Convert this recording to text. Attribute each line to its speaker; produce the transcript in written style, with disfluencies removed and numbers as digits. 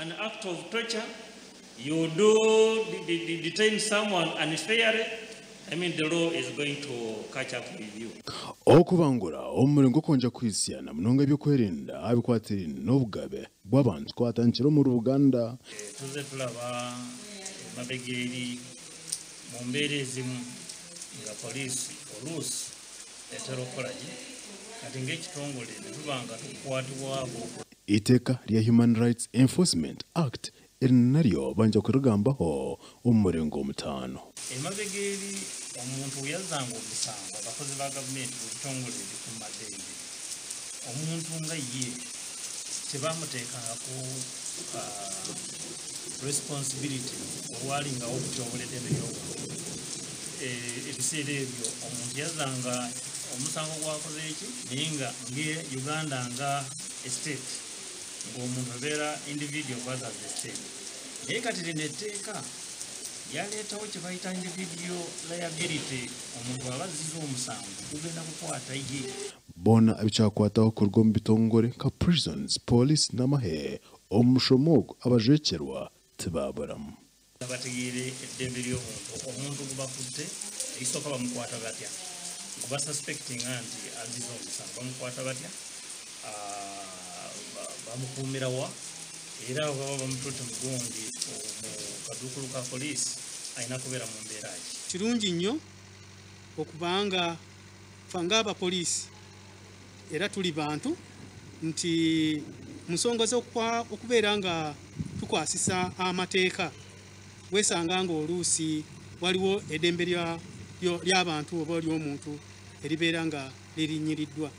Speaker 1: An act of torture, you do detain someone unfairly, I mean the law is going to catch up with you.
Speaker 2: Okubangura omu muringo gw'okwongyera kuhitsya na munonga eby'okwerinda aha bikwatiraine n'obugabe bw'abantu kwatandikira omuri Buganda.
Speaker 1: Tuzze tulaba emabega eri mu mbeera ezimu nga poliisi oluusi etera okukola gye kati ng'ekitongole ne tuba nga tukwatibwako.
Speaker 2: Eiteeka rya Human Rights Enforcement Act eri naryo banja kurigambaho omu muringo mutaano.
Speaker 1: Emabega eri omuntu weyazzanga omusango abakozi ba gavumenti ku bitongole ebikuumaddembe omuntu nga ye tebamuteekangako responsibility olwalingawo okutyobola eddembe ly'obuntu. Ebiseera ebyo omuntu yazzanga omusango gwakoze ki naye nga nge Uganda nga state ng'omuntu abeera individual versus the state. Naye kati lino etteeka lyaleetawo kye bayita individual liability, omuntu bw'aba azizza omusango gugenda kukwata ye.
Speaker 2: Boona abikyakwataho kuruga omu bitongore nka Prisons, Police n'amahe omu mushomo ogu abajwekyerwa tibaaburamu.
Speaker 1: Bategeere eddembe ly'obuntu, omuntu gubakutte ekisooka bamukwata batya, gubasuspectinga nti azizza omusango bamukwata batya, bamukuumira wa, era baba bamututte mugundi mu kaduukulu ka poliisi alina kubeera mu mbeera ki.
Speaker 3: Kirungi nnyo okubanga ffe ng'abapoliisi era tuli bantu nti mu nsonga z'okubeera nga tukwasisa amateeka weesanga ng'oluusi waliwo eddembe ly'abantu oba ly'omuntu eribeera nga lirinyiriddwa.